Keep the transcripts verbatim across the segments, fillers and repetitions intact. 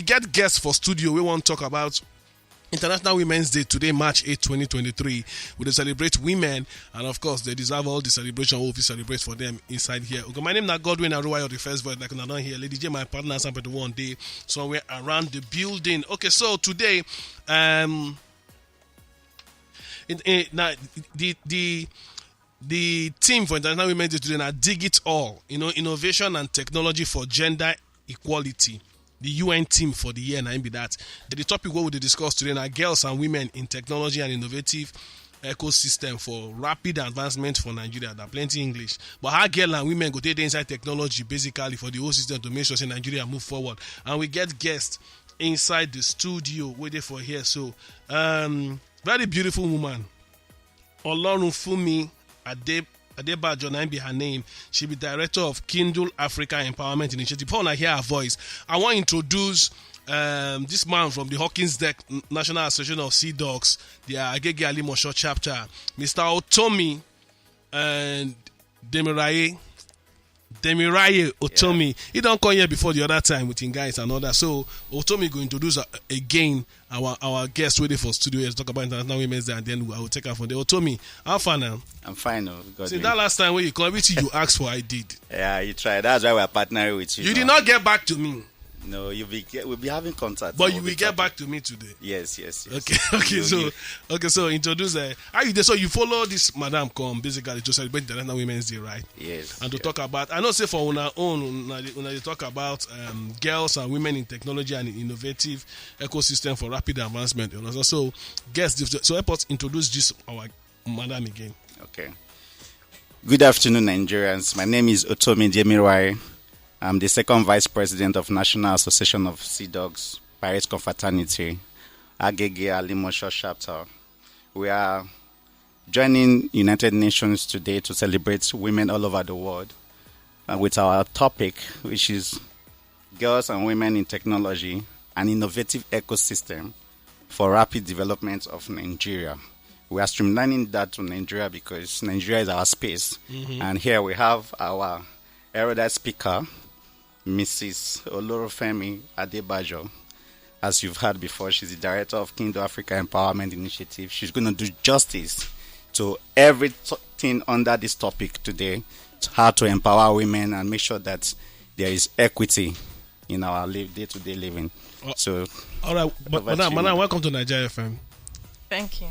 We get guests for studio. We want to talk about International Women's Day today, March eighth, twenty twenty-three. We dey celebrate women, and of course, they deserve all the celebration we fit celebrate for them inside here. Okay, my name na Godwin Aruwayo, the first voice, like una don hear. Lady J, my partner, Sample One, dey somewhere around the building. Okay, so today, um, in, in, na, the the the theme for International Women's Day today na Dig It All, you know, innovation and technology for gender equality. The U N theme for the year na im be that. The topic wey we dey discuss today na girls and women in technology and innovative ecosystem for rapid advancement for Nigeria. Na plenty English, but how girl and women go take dey inside technology basically for the whole system to make sure say Nigeria move forward. And we get guests inside the studio wey dey for here. So, um, very beautiful woman, Olorunfunmi Ade Adebajo na im be her name. She be director of Kindle Africa Empowerment Initiative. Before una hear her voice, I wan introduce, um, this man from the Hawkins Deck N-, National Association of Sea Dogs, the Agege Alimosho chapter, Mister Otomi and Demiraye. Demiraye Otomi. He don come here before the other time with him guys and all that. So Otomi go introduce, uh, again our our guest wey dey for studio here to talk about International Women's Day, and then I will take her from there. Otomi, how far now? I'm fine. Oh, God. Since that last time when you come, everything you asked for, I did. Yeah, you tried. That's why we're partnering with you. You did not get back to me. No, you'll be get, we'll be having contact. But you will get back to me today. Yes, yes, yes. Okay, okay. You, so, you okay, so introduce, uh, how you dey? So you follow this madam come basically to celebrate International Women's Day, right? Yes. And to talk about, I know say for una own, una dey, una dey talk about, um, girls and women in technology and innovative ecosystem for rapid advancement. You know, so, so guests, so help us introduce this our madam again. Okay. Good afternoon, Nigerians. My name is Otomi Demirai. I'm the second vice president of National Association of Sea Dogs, Pirates Confraternity, Agege Alimosho chapter. We are joining United Nations today to celebrate women all over the world, uh, with our topic, which is girls and women in technology, an innovative ecosystem for rapid development of Nigeria. We are streamlining that to Nigeria because Nigeria is our space. Mm-hmm. And here we have our erudite speaker, Missus Olorofemi Adebajo. As you've heard before, she's the director of Kindle Africa Empowerment Initiative. She's gonna do justice to everything under this topic today, how to empower women and make sure that there is equity in our live, day-to-day living. Uh, so, all right, but over madam, to you, madam, madam, welcome to Nigeria F M. Thank you.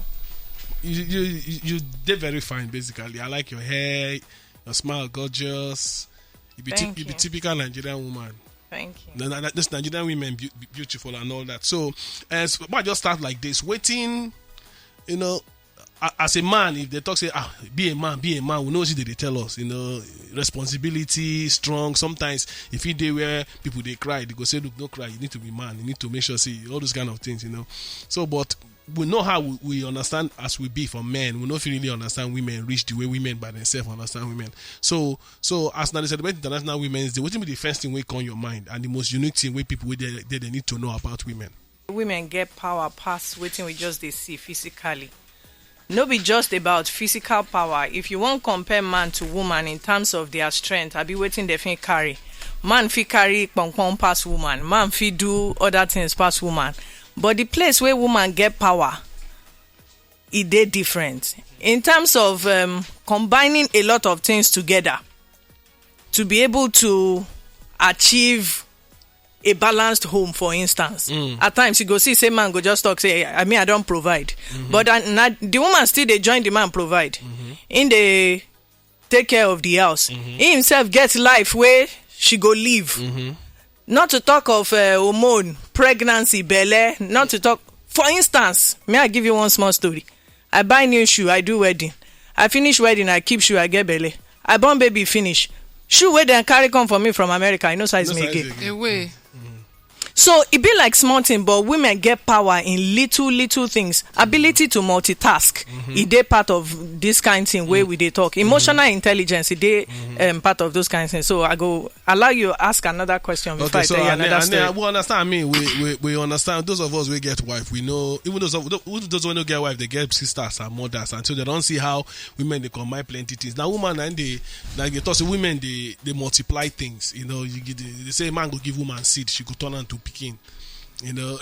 You, you, you, you did very fine, basically. I like your hair, your smile, gorgeous. You be typ-, you be typical Nigerian woman. Thank you. No, no, no, this Nigerian women beau-, be-, beautiful and all that. So, uh, so, but I just start like this. Waiting, you know, a-, as a man, if they talk, say, "Ah, be a man, be a man," we know what they dey tell us, you know, responsibility, strong. Sometimes, if you dey where people dey cry, they go say, "Look, no cry, you need to be man, you need to make sure, see, all those kind of things, you know." So, but we know how we, we understand as we be for men. We no fit really understand women reach the way women by themselves understand women. So, so as now they celebrate International Women's Day, what be the first thing wey come your mind and the most unique thing wey people wey dey, dey, they need to know about women? Women get power pass wetin we just dey see physically. No be just about physical power. If you wan compare man to woman in terms of their strength, abi wetin dem fit carry, man fit carry kpong kpong pass woman. Man fit do other things pass woman. But the place where woman get power, e dey different in terms of, um, combining a lot of things together to be able to achieve a balanced home, for instance. Mm. At times, you go see say man go just talk say, "I mean, I don't provide." Mm-hmm. But, uh, na, the woman still dey join the man provide. Mm-hmm. In the take care of the house. Mm-hmm. He himself gets life where she go live. Mm-hmm. Not to talk of, uh, hormone, pregnancy, belle. Not to talk. For instance, may I give you one small story? I buy new shoe, I do wedding. I finish wedding, I keep shoe, I get belle. I born baby finish. Shoe wey dem carry come for me from America, I no size me again. Away. So e be like small thing, but women get power in little, little things. Ability to multitask, e dey part of this kind thing wey we dey talk. Emotional intelligence, e dey, um, part of those kind things. So I go allow you ask another question before I tell you another story. Okay, so I mean, I mean, we understand. I mean, we, we, we understand. Those of us wey get wife, we know. Even those of, those wey no get wife, they get sisters and mothers, and so they don't see how women dey combine plenty things. Now, woman and they, like they talk say women dey, they multiply things. You know, you get the, they say man go give woman seed, she go turn am to pikin. You know,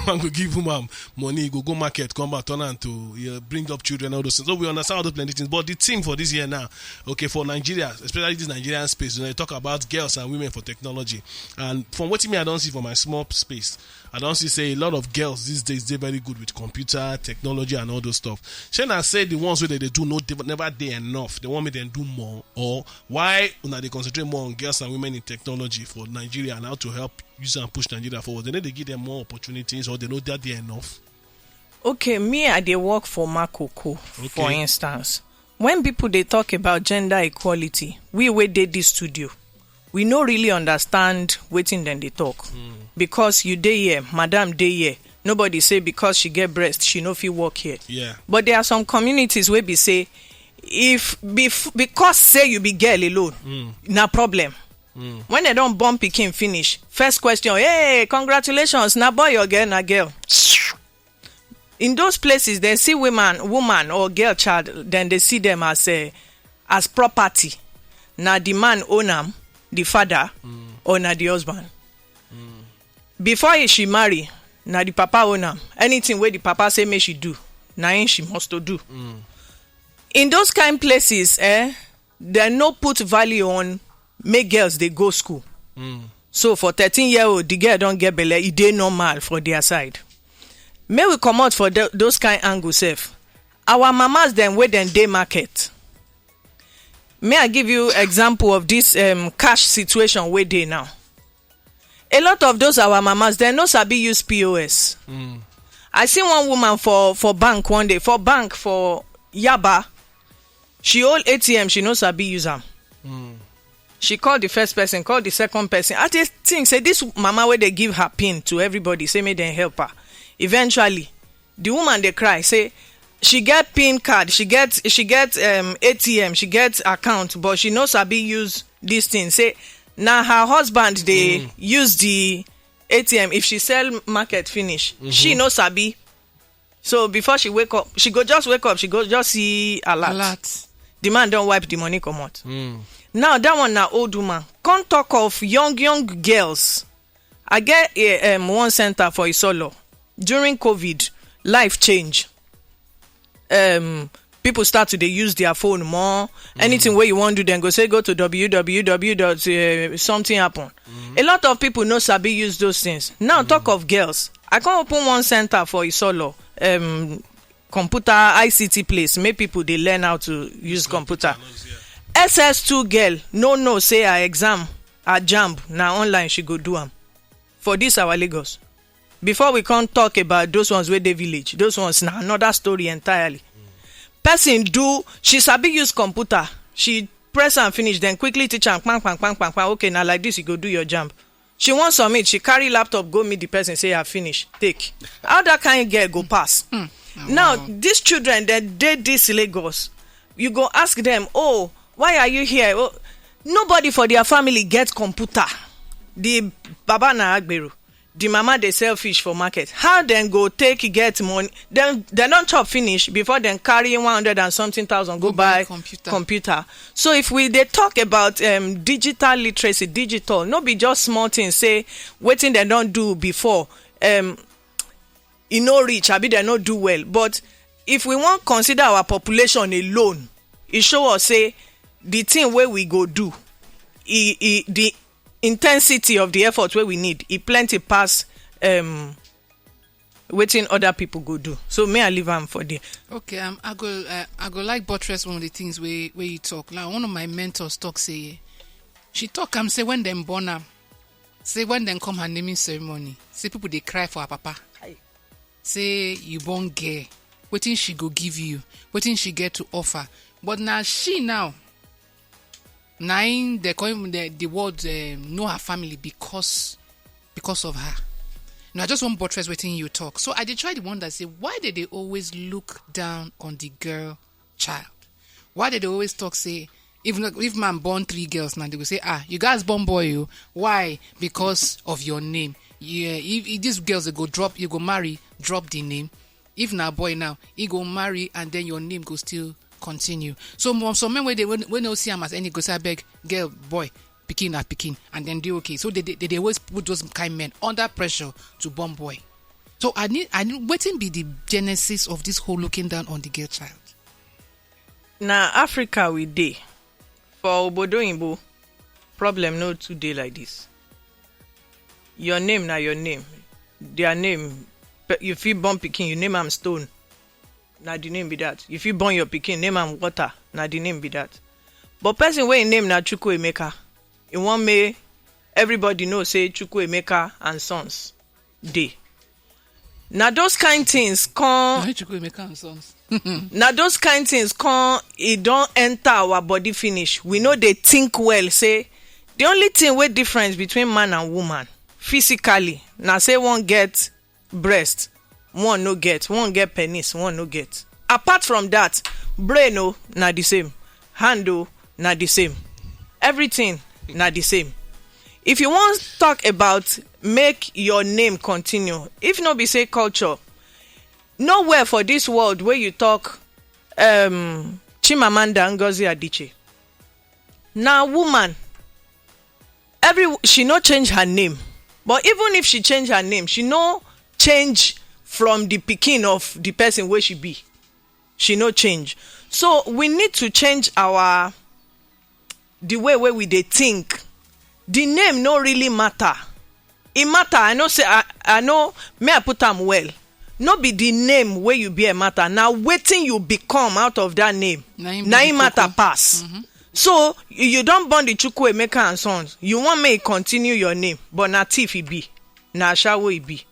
man go give woman money, go go market, come back, turn am to, you know, bring up children, all those things. So we understand all those plenty things. But the theme for this year now, okay, for Nigeria, especially this Nigerian space, you know, you talk about girls and women for technology. And from what me I don't see for my small space, I don't see say a lot of girls these days, they're very good with computer, technology, and all those stuff. Shey na say the ones wey dem dey do no dey, never dey enough. They want me dem do more, or why una dey concentrate more on girls and women in technology for Nigeria and how to help use and push Nigeria forward? They need to give them more opportunities, or they know that they enough. Okay, me, I dey work for Makoko, for instance. When people dey talk about gender equality, we wey dey this studio, we no really understand wetin dem dey talk. Because you dey here, madam dey here, nobody say because she get breast, she no fit work here. Yeah. But there are some communities wey be say, if bef- because say you be girl alone, na problem. When dem don born pikin finish, first question, "Hey, congratulations, na boy or girl?" Na girl. In those places, dem see woman, woman or girl child, dem dey see them as a, as property. Na the man own am, the father, or na the husband. Before he, she marry, na the papa own am. Anything wey the papa say make she do, na him she must to do. In those kind places, eh, dem no put value on make girls dey go school. So for thirteen year old, the girl don get belle, e dey normal for their side. Make we comot for tho- those kind angle sef. Our mamas dem wey dem dey market. May I give you example of this um, cash situation wey dey now? A lot of those our mamas, dem no sabi use P O S. I see one woman for for bank one day, for bank for Yaba. She hold A T M, she no sabi use am. She call the first person, call the second person. I just think say this mama wey dey give her pin to everybody, say make dem help her. Eventually, the woman dey cry say she get pin card, she get she get um, A T M, she get account, but she no sabi use this thing. Say na her husband dey use the A T M. If she sell market finish, she no sabi. So before she wake up, she go just wake up, she go just see alert. Alert. The man don wipe the money comot. Now that one na old woman. Come talk of young young girls. I get a, um, one center for Isolo. During COVID, life change. Um, people start to dey use their phone more. Anything wey you wan do, dem go say go to W W W dot something happen. A lot of people no sabi use those things. Now talk of girls. I come open one center for Isolo, um, computer I C T place, make people dey learn how to use computer. S S two girl no know say her exam, her jamb, na online she go do am for this our Lagos. Before we come talk about those ones wey dey village, those ones na another story entirely. Person do, she sabi use computer, she press am finish, then quickly teach am, kpang kpang kpang kpang kpang. Okay, na like this you go do your jamb. She wan submit, she carry laptop go meet the person, say, "I finish, take." How that kind girl go pass? Now these children, dem dey this Lagos. You go ask them, "Oh, why are you here?" Oh, nobody for their family get computer. The baba na agbero, the mama dey sell fish for market. How dem go take get money? Dem dem don chop finish before dem carry one hundred and something thousand go buy computer. So if we dey talk about um, digital literacy, digital, no be just small thing say wetin dem don do before, um, e no reach, abi dem no do well. But if we wan consider our population alone, e show us say the thing wey we go do, e e the intensity of the effort wey we need, e plenty pass um, wetin other people go do. So may I leave am for there. Okay, um, I go, uh, I go like buttress one of the things where where you talk. Like one of my mentors talk say, she talk am say when dem born am, say when dem come her naming ceremony, say people dey cry for her papa. Say you born girl, wetin she go give you, wetin she get to offer. But now she now, na im dey call him the, the word um, know her family because because of her. Now I just wan buttress wetin you talk. So I dey try the one that say why they dey always look down on the girl child? Why they dey always talk say if not, if man born three girls now they go say, "Ah, you guys born boy you. Why? Because of your name. Yeah, if, if these girls they go drop, you go marry, drop the name. If na boy now, he go marry and then your name go still continue." So mo- some men wey dey wey wey no see am as any go say, "Abeg, girl, boy, pikin na pikin, and dem dey okay. So they dey they dey always put those kind men under pressure to born boy. So I need I need wetin be the genesis of this whole looking down on the girl child? Na Africa we dey. For obodo oyinbo, problem no too dey like this. Your name na your name. Their name, pe- you fit born pikin, you name am Stone, na the name be that. You fit born your pikin, name am Water, na the name be that. But person wey im name na Chukwuemeka, e wan make everybody know say Chukwuemeka and Sons dey. Na those kind things come Chukwuemeka and Sons. Na those kind things come, e don enter our body finish. We no dey think well say the only thing wey difference between man and woman physically na say one get breast, one no get, one get penis, one no get. Apart from that, brain o, na the same, hand o, na the same, everything na the same. If you wan talk about make your name continue, if no be say culture, nowhere for this world wey you talk um, Chimamanda Ngozi Adichie, na woman. Every she no change her name, but even if she change her name, she no change from the pikin of the person wey she be. She no change. So we need to change our the way wey we dey think. The name no really matter. E matter, I know say I, I know, may I put am well. No be the name wey you bear matter, na wetin you become out of that name. Na im be Na the im matter koko. Pass. So you don born the Chukwuemeka and Sons, you wan make e continue your name, but na thief e be, na ashawo e be.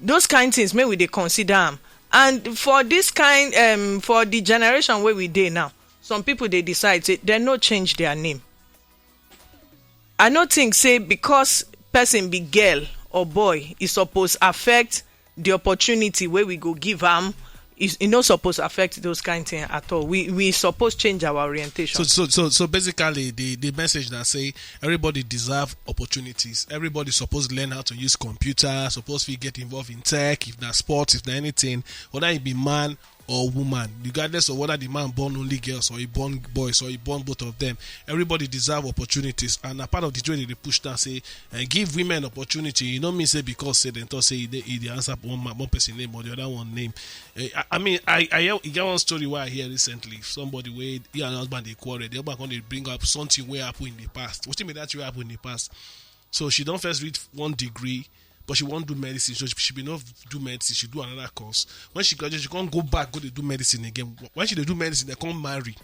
Those kind things, make we dey consider am. And for this kind, um, for the generation wey we dey now, some people dey decide say dem no change their name. I no think say because person be girl or boy, e suppose affect the opportunity wey we go give am. E e no suppose affect those kind thing at all. We we suppose change our orientation. So so so so basically, the the message that say everybody deserve opportunities. Everybody suppose learn how to use computer. Suppose we get involved in tech. If na sports, if na anything, whether e be man or woman, regardless of whether the man born only girls or he born boys or he born both of them, everybody deserve opportunities. And a part of the way they dey push that say, uh, give women opportunity. You know me say because say dem talk say e dey e dey answer one man, one person name or the other one name. Eh, I, I mean, I I hear, e get one story wey I hear recently. Somebody wey he and husband dey quarrel, the husband come dey bring up something wey happen in the past. Wetin be that wey happen in the past? So she don first read one degree, but she wan do medicine. So she, she bin no do medicine. She do another course. When she graduate, she come go back go dey do medicine again. When she dey do medicine, dem come marry.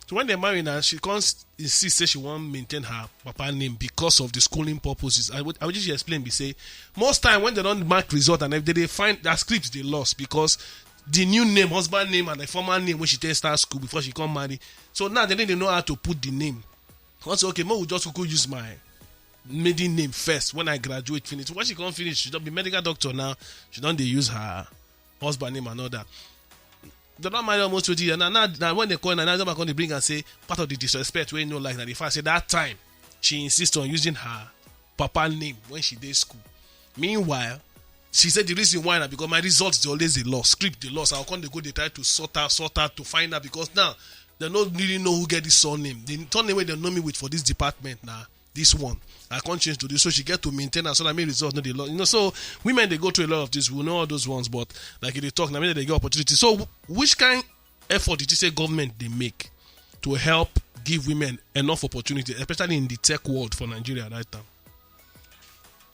So when dem marry now, she come s- insist say she wan maintain her papa name because of the schooling purposes. And what, what she explain be say most time when dem don mark result and everything, dem dey find that script dey lost because the new name, husband name and the former name wey she take start school before she come marry. So now dem no dey know how to put the name. Come say, okay, make we just kuku use my maiden name first when I graduate finish. When she come finish, she don be medical doctor now. She don dey use her husband name and all that. Dem don marry almost twenty years now. Now, now when dem call now, now dem come dey bring am say part of the disrespect wey e no like na the fact say that time she insist on using her papa name when she dey school. Meanwhile, she say the reason why na because my results dey always dey lost, script dey lost. I go come dey go dey try to sort out, sort out to find out because now dem no really know who get this surname. The surname wey dem know me with for this department na this one. I come change to this, so she get to maintain am so that make results no dey lost. You know, so women dey go through a lot of this. We know all those ones, but like you dey talk, na me dey get opportunity. So wh- which kind effort did you say government dey make to help give women enough opportunity, especially in the tech world for Nigeria right now?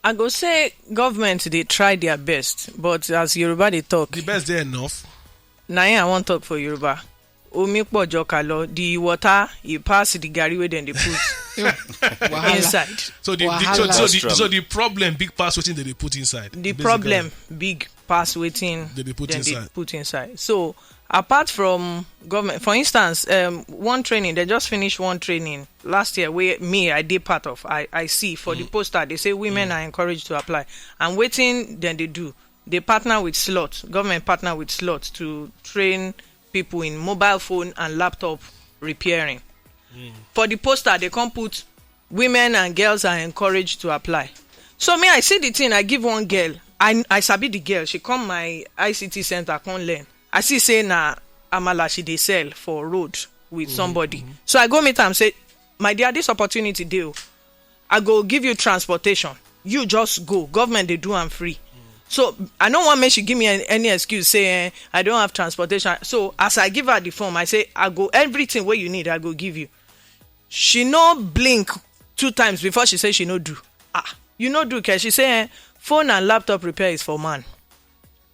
I go say government dey try their best, but as Yoruba dey talk, The best dey enough. Na im I wan talk for Yoruba. Omi pọ̀ jọ kà lọ, the water e pass the garri wey dem dey put Wahala. Inside. So the, the Wahala. so, so, the, That's so the problem big pass wetin dem dey put inside. The Basically. Problem big pass wetin Dem dey put dem dey inside. Put inside. So apart from government, for instance, um, one training, they just finished one training last year where me I dey part of. I, I see for the poster, they say women are encouraged to apply. And wetin dem dey do, they partner with Slot, government partner with Slot to train people in mobile phone and laptop repairing. For the poster, they come put women and girls are encouraged to apply. So me, I see the thing, I give one girl, I, I sabi the girl, she come my I C T center, come learn. I see say na amala she dey sell for road with somebody. So I go meet am say, "My dear, this opportunity dey o. I go give you transportation. You just go. Government dey do am free." So I no wan make she give me any, any excuse say, eh, "I don't have transportation." So as I give her the form, I say, "I go, everything wey you need, I go give you." She no blink two times before she say she no do. "Ah, you no do, ke?" She say, eh, "Phone and laptop repair is for man."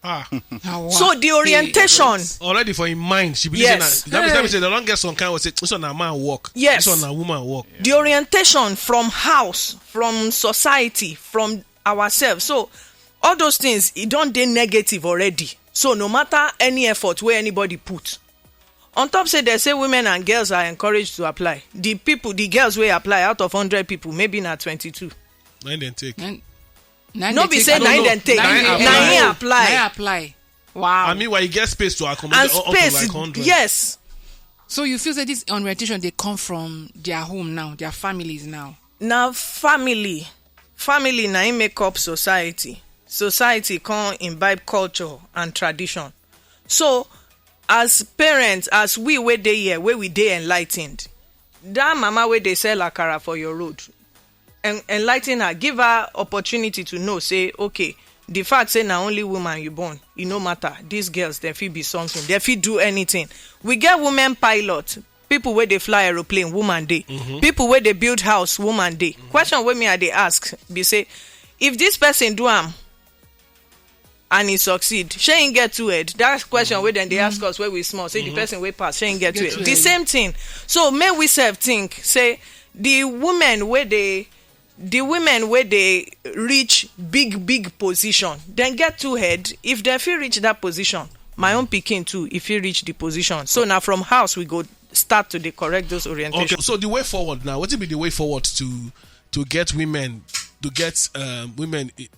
Ah, Now, So what? the orientation, already for im mind, she believe Yes. say na, that means, that means Hey. say dem don get some kind of say, "This one na man work. Yes. This one na woman work." the orientation from house, from society, from ourselves. So all those things, e don dey negative already. So no matter any effort wey anybody put, on top say they say women and girls are encouraged to apply, the people, the girls wey apply, out of hundred people, maybe na twenty-two. Na im dem take. Na, na No they be take- say I don't na him know. dem take. Na him Na apply. him apply. Na him apply. Wow. I mean, why you get space to accommodate And up to space, like hundred? Yes. So you feel that this orientation they come from their home now, their families now? Na family, family na im make up society. Society come imbibe culture and tradition. So as parents, as we wey dey here, wey we dey enlightened, that mama wey dey sell akara for your road, en- enlighten her, give her opportunity to know say, okay, the fact say na only woman you born, e no matter. These girls, dem fit be something, dem fit do anything. We get women pilot, people wey dey fly aeroplane, woman dey. People wey dey build house, woman dey. Question wey me I dey ask be say, if this person do am and he succeed, shey he get two head? That question wey dem dey ask us when we small, say the person wey pass, shey he get two head? The same thing. So make we sef think say the women wey dey, the women wey dey reach big big position, dem get two head. If dem fit reach that position, my own pikin too, if he reach the position. So now from house we go start to dey correct those orientation. Okay, so the way forward now, what will be the way forward to to get women, to get um, women i-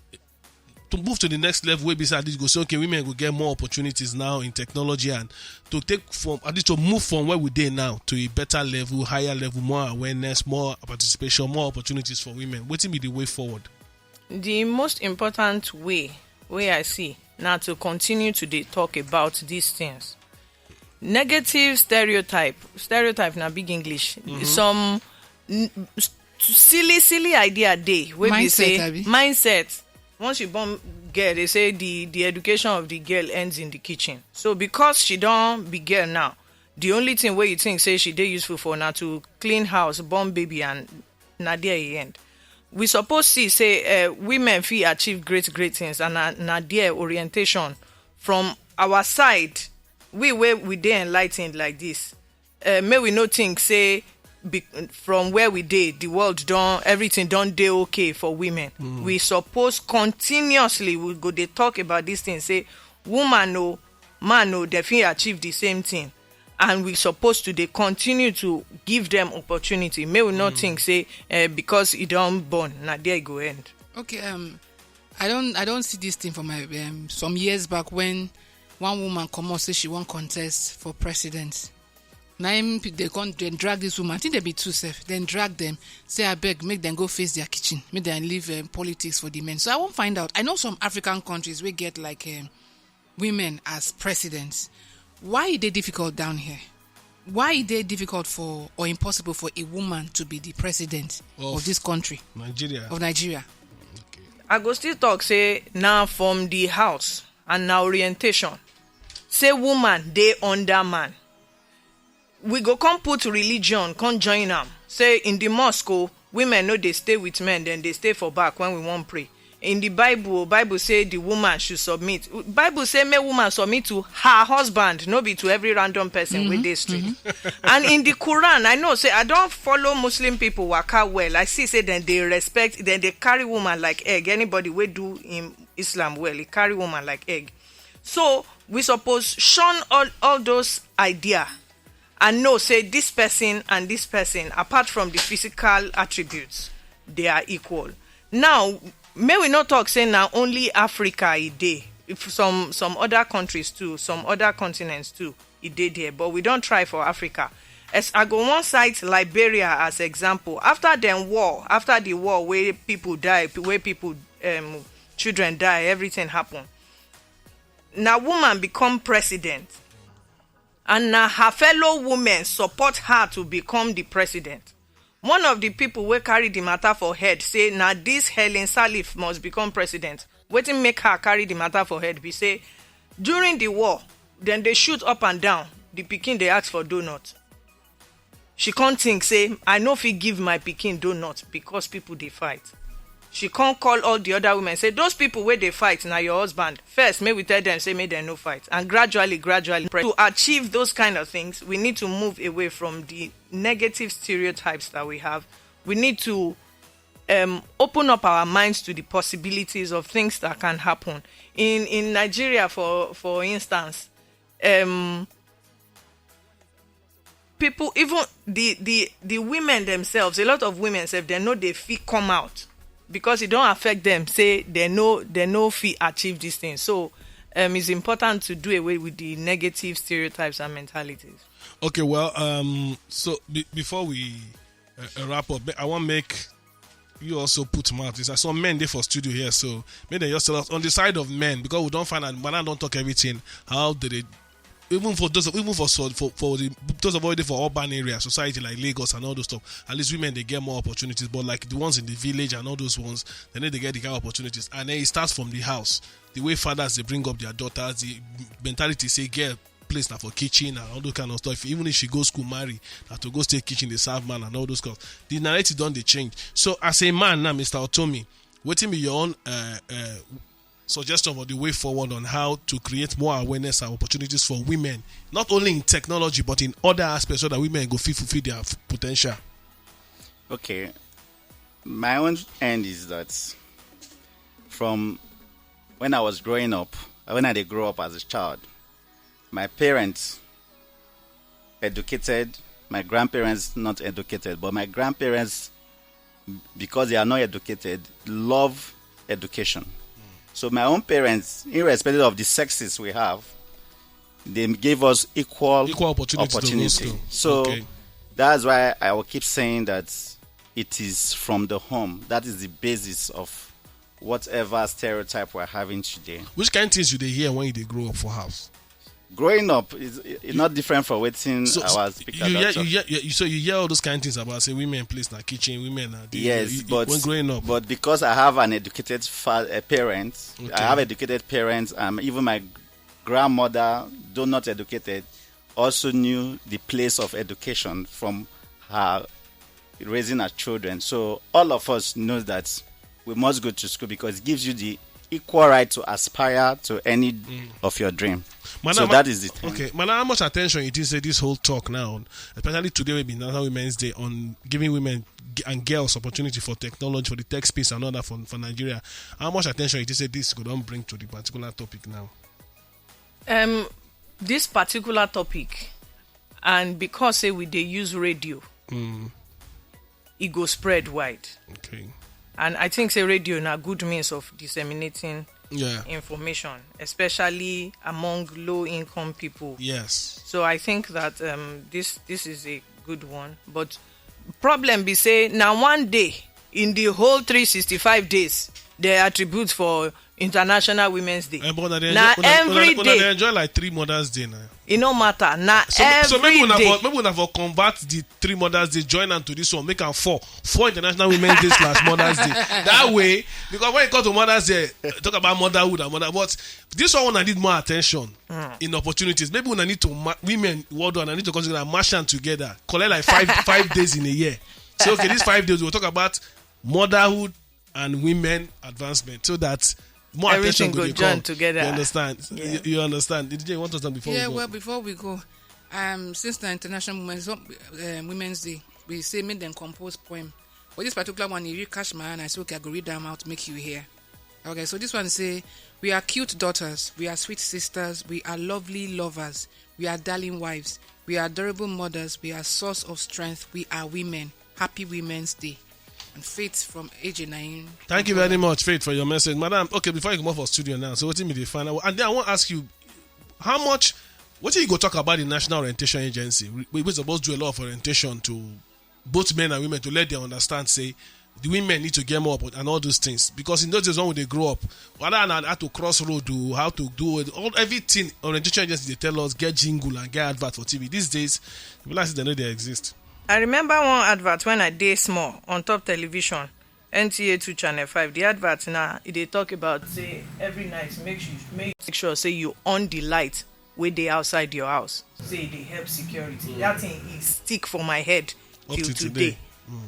to move to the next level? Wey be say at least go say, okay, women go get more opportunities now in technology, and to take from, at least to move from where we dey now to a better level, higher level, more awareness, more participation, more opportunities for women. What will be the way forward? The most important way wey I see na to continue to dey talk about these things. Negative stereotype, stereotype na big English. Some n- s- silly silly idea dey wey be Mindset, say abi? Mindset. Once you born girl, they say the the education of the girl ends in the kitchen. So because she don be girl now, the only thing wey you think say she dey useful for na to clean house, born baby, and na there e end. We suppose see say uh, women fit achieve great great things, and na, na there orientation from our side, we wey we dey enlightened like this, uh, make we no think say be, from where we dey, the world don, everything don dey okay for women. We suppose continuously, we go dey talk about this thing, say woman o, man o, dem fit achieve the same thing, and we suppose to dey continue to give them opportunity. Make we no think say uh, because e don born, na there e go end. Okay, um, I don't, I don't see this thing for my um, some years back when one woman come out say she won't contest for president. Now him, they come, then drag this woman. I think they be two self. Then drag them. Say, "I beg, make them go face their kitchen. Make them leave um, politics for the men." So I won't find out. I know some African countries we get like um, women as presidents. Why is it difficult down here? Why is it difficult for or impossible for a woman to be the president of, Of this country, Nigeria. Of Nigeria? I go still talk say na from the house and na orientation. Say woman dey under man. We go come put religion, come join am. Say in the mosque, oh, women no dey stay with men, then they stay for back when we wan pray. In the Bible, Bible say the woman should submit. Bible say make woman submit to her husband, no be to every random person wey dey street. And in the Quran, I know say I don follow Muslim people waka well. I see say dem dey respect, dem dey carry woman like egg. Anybody wey do im Islam well, e carry woman like egg. So we suppose shun all all those idea and know say this person and this person, apart from the physical attributes, they are equal. Now, may we not talk say na only Africa e dey. If some some other countries too, some other continents too, e dey there. But we don try for Africa. As I go one cite Liberia as example. After dem war, after the war wey people die, wey people um, children die, everything happen. Na woman become president, and na her fellow women support her to become the president. One of the people wey carry the matter for head say na this Helen Salif must become president. Wetin make her carry the matter for head be say during the war, dem dey shoot up and down, the pikin dey ask for donut. She come think say, "I no fit give my pikin donut because people dey fight." She come call all the other women say, "Those people wey dey fight na your husband. First, make we tell them say make dem no fight." And gradually, gradually, to achieve those kind of things, we need to move away from the negative stereotypes that we have. We need to um, open up our minds to the possibilities of things that can happen. In in Nigeria, for for instance, um, people, even the the the women themselves, a lot of women sef, they know they fit come out because it don't affect them. Say they know they know fit achieve this thing. So um, it's important to do away with the negative stereotypes and mentalities. Okay, well, um, so be- before we uh, uh, wrap up, I want make you also put mouth inside. Some men dey for studio here, so make dem just tell us on the side of men, because we don't find out, man, I don't talk everything. How did it? Even for those, even for so- for for the those of already for urban area society like Lagos and all those stuff, at least women they get more opportunities. But like the ones in the village and all those ones, they need to get the kind of opportunities. And then it starts from the house. The way fathers they bring up their daughters, the mentality say girl place na for kitchen and all those kind of stuff. Even if she go school marry, na to go stay kitchen dey serve man and all those stuff. The narrative don dey change. So as a man now, Mr. Otomi, wetin be your own uh, uh, suggestion for the way forward on how to create more awareness and opportunities for women, not only in technology but in other aspects, so that women go fit fulfill their f- potential? Okay. My own end is that from when I was growing up, when I did grow up as a child, my parents educated, my grandparents not educated, but my grandparents, because they are not educated, love education. So my own parents, irrespective of the sexes we have, they gave us equal Equal opportunity to go opportunity. school. So Okay. That's why I will keep saying that it is from the home. That is the basis of whatever stereotype we're having today. Which kind of things you dey hear when you dey grow up for house? Growing up is, is not different from waiting So our you speaker. hear, Doctor. you hear, you, so you hear all those kind of things about say women place na kitchen, women na the- Yes, you- you- but when growing up, but because I have an educated fa- a parent, Okay. I have educated parents, and even my grandmother, though not educated, also knew the place of education from her raising her children. So all of us know that we must go to school because it gives you the equal right to aspire to any of your dream. Madam, so that is it. Okay, madam, how much attention you think say this whole talk now, especially today will be National Women's Day, on giving women g- and girls opportunity for technology, for the tech space and all that for, for Nigeria? How much attention you think say this could don't bring to the particular topic now? Um, this particular topic, and because say we dey use radio, e go spread wide. Okay. And I think say radio na good means of disseminating Yeah. information, especially among low income people. Yes. So I think that um, this this is a good one. But problem be say now one day in the whole three sixty-five days they attribute for International Women's Day. Eh, but una dey Na enjoy- una- every una- una day. dey enjoy like three Mother's Day now. E no matter. Na So, every so maybe una day. for maybe una for convert the three Mother's Day, join am to this one, make am four four International Women's Day slash Mother's Day. That way, because when it comes to Mother's Day, eh, talk about motherhood and mother, but this one una need more attention in opportunities. Maybe una need to ma- women worldwide, una need to come together and mash am together, collect like five five days in a year. So okay, these five days we'll talk about motherhood and women advancement, so that more Everything attention go dey join come. Together. You understand? Yeah. You, you understand? Did you want to understand before? Yeah, we go? Well, before we go, um, since the International Women's, um, Women's Day, we say make them compose poem. But this particular one, if you catch my hand, I say, "Okay, I go read them out, make you hear." Okay, so this one say, "We are cute daughters, we are sweet sisters, we are lovely lovers, we are darling wives, we are adorable mothers, we are source of strength, we are women, happy Women's Day." And Faith from A J nine. Thank you very much, Faith, for your message, madam. Okay, before you come off for studio now, so what me the final? And then I want to ask you, how much? What do you go talk about the National Orientation Agency? We we supposed to do a lot of orientation to both men and women to let them understand, say the women need to get more up and all those things, because in those days when they grow up, whether and how to cross road, do how to do it, all everything orientation agency they tell us get jingle and get advert for T V. These days, people like say they know they exist. I remember one advert when I dey small on top television, N T A two Channel five. The advert now, e dey talk about say every night make sure, make sure say you on the light wey dey outside your house. Say e dey help security. That thing e stick for my head till today.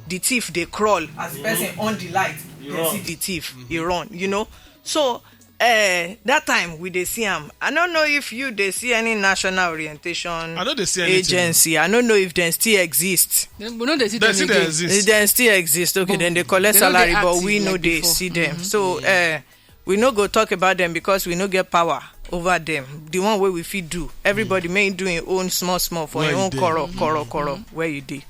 The thief dey crawl as the person on the light, you see the thief, you run, you know. So uh, that time we dey see am. I don't know if you dey see any national orientation I no dey see anything. Agency. I don't know if dem still exist. Dem, we no dey see Dem them still dey again. Exist. Dem still exist. Okay, But then they collect they no dey salary, but active we like no dey before. See them. So uh, we no go talk about them because we no get power over them. The one wey we fit do, everybody may do im own small small for Where im you own dey? Koro koro koro where you dey.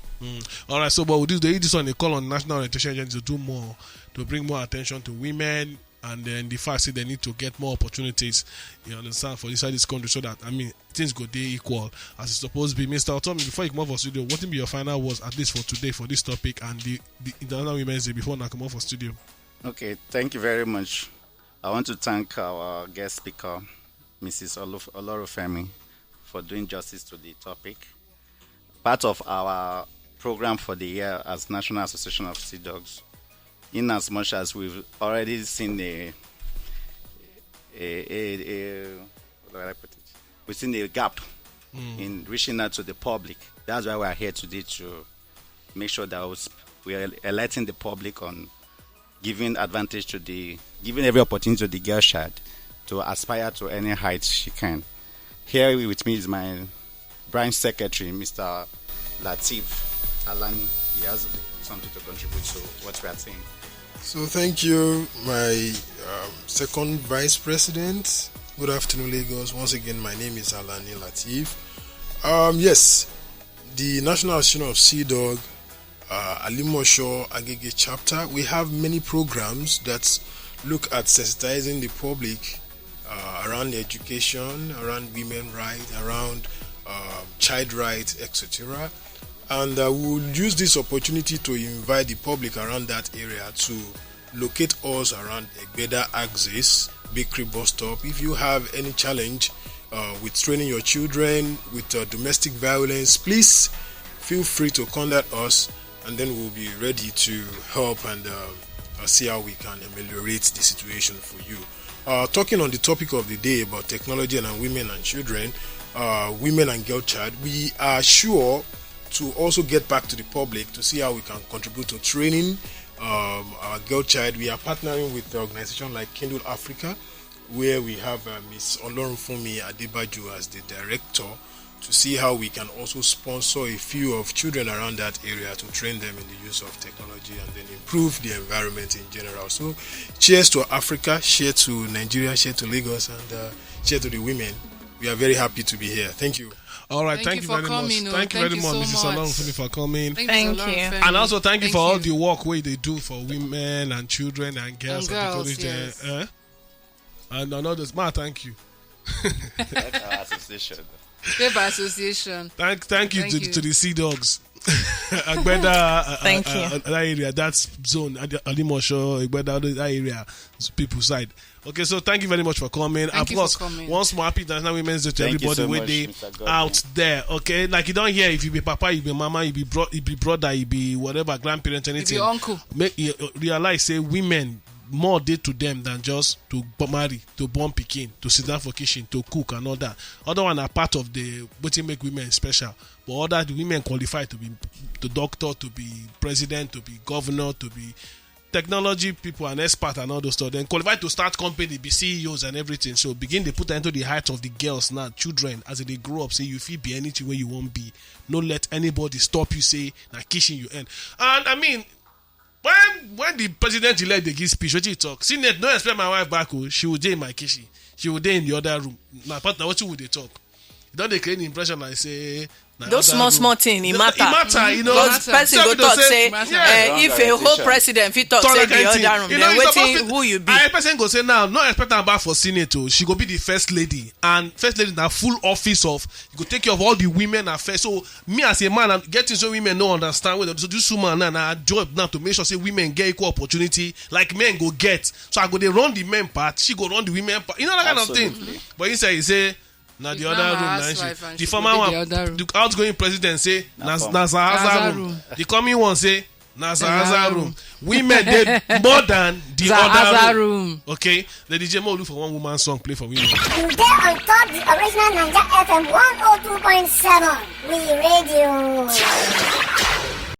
All right, so but with this, they this one they call on National Orientation Agency to do more, to bring more attention to women, and then the fact say they need to get more opportunities. You understand, for inside this country, so that, I mean, things go dey equal as it's supposed to be. Mister Otomi, before you come out for studio, what be your final words, at least for today, for this topic and the, the International Women's Day, before I come out for studio? Okay, thank you very much. I want to thank our guest speaker, Missus Olof- Olorofemi, for doing justice to the topic. Part of our program for the year as National Association of Sea Dogs, in as much as we've already seen a, a, a, a what do I put it? We've seen a gap in reaching out to the public. That's why we are here today, to make sure that we are alerting the public on giving advantage to the, giving every opportunity to the girl child to aspire to any height she can. Here with me is my branch secretary, Mister Latif Alani. He has something to contribute to what we are saying. So thank you, my um, second vice president. Good afternoon, Lagos. Once again, my name is Alani Latif. Um, yes, the National Association of Sea Dog, uh, Alimosho Agege chapter, we have many programs that look at sensitizing the public uh, around education, around women rights, around um, child rights, et cetera. And uh, we will use this opportunity to invite the public around that area to locate us around Egbeda Axis, Bakery Bus Stop. If you have any challenge uh, with training your children, with uh, domestic violence, please feel free to contact us, and then we'll be ready to help and uh, uh, see how we can ameliorate the situation for you. Uh, talking on the topic of the day about technology and uh, women and children, uh, women and girl child, we are sure to also get back to the public to see how we can contribute to training um, our girl child. We are partnering with an organization like Kindle Africa, where we have uh, Miss Olorunfunmi Adebajo as the director, to see how we can also sponsor a few of children around that area to train them in the use of technology and then improve the environment in general. So, cheers to Africa, cheers to Nigeria, cheers to Lagos, and uh, cheers to the women. We are very happy to be here. Thank you. All right, thank, you very much. Thank you very much, Missus Olorunfunmi, for coming. Thank you. And also thank you for all the work wey they do for women and children and girls and encourage them. Eh? And another smart thank you. That's our association. Paper association. Thank, thank you to, to the Sea Dogs. Agbeda, uh, Thank uh, you. Uh, that area, that zone, Adi- Alimosho, Agbeda, that area, people side. Okay, so thank you very much for coming. Thank Of you for course, coming. Once more, happy International Women's Day to Thank you everybody so wey much, dey Mister Godwin. Out there. Okay, like you don't hear, if you be papa, you be mama, you be bro, you be brother, you be whatever, grandparent, anything. Uncle. Make you uh, realize say women more dey to them than just to b- marry, to born pikin, to sit down for kitchen, to cook and all that. Other one are part of the wetin make women special. But other the women qualify to be the doctor, to be president, to be governor, to be technology people and expert and all those stuff. Then qualify to start company, be C E Os and everything. So begin to put into the heart of the girls now, children, as they grow up, say you feel be anything where you won't be. No let anybody stop you, say na kitchen you earn. And I mean, when when the president elect dey give speech, wetin he talk? Senate no expect my wife back. Oh, she will dey in my kitchen. She will dey in the other room. Na partner, wetin we dey talk? E don dey create the impression like say na Those other small, room. Small thing, e No, matter. E matter, you know. Because Matter. Person Some go people talk say, say, yeah. Eh, if a whole president fit talk Talk say like the anything. Other room, You know, then it's supposed wetin to- who you be? I person go say now, no expect am back for Senate. Oh, she go be the first lady, and first lady na full office of you go take care of all the women affairs. So me as a man, I'm getting some women no understand. Well, so this woman now, na her job now to make sure say women get equal opportunity like men go get. So I go dey run the men part, she go run the women part. You know that kind of thing. Absolutely. But he say, he say, na the If na other her room na she housewife and the she former go one dey the other room. The outgoing president say na for- na zahaza Zahaza room room. The coming one say na Zahaza zahaza room. Room Women dey more than the Zahaza other room Room. Okay, Lady J, mo look for one woman song play for women. You dey on top the original Naija F M one oh two point seven. We radio.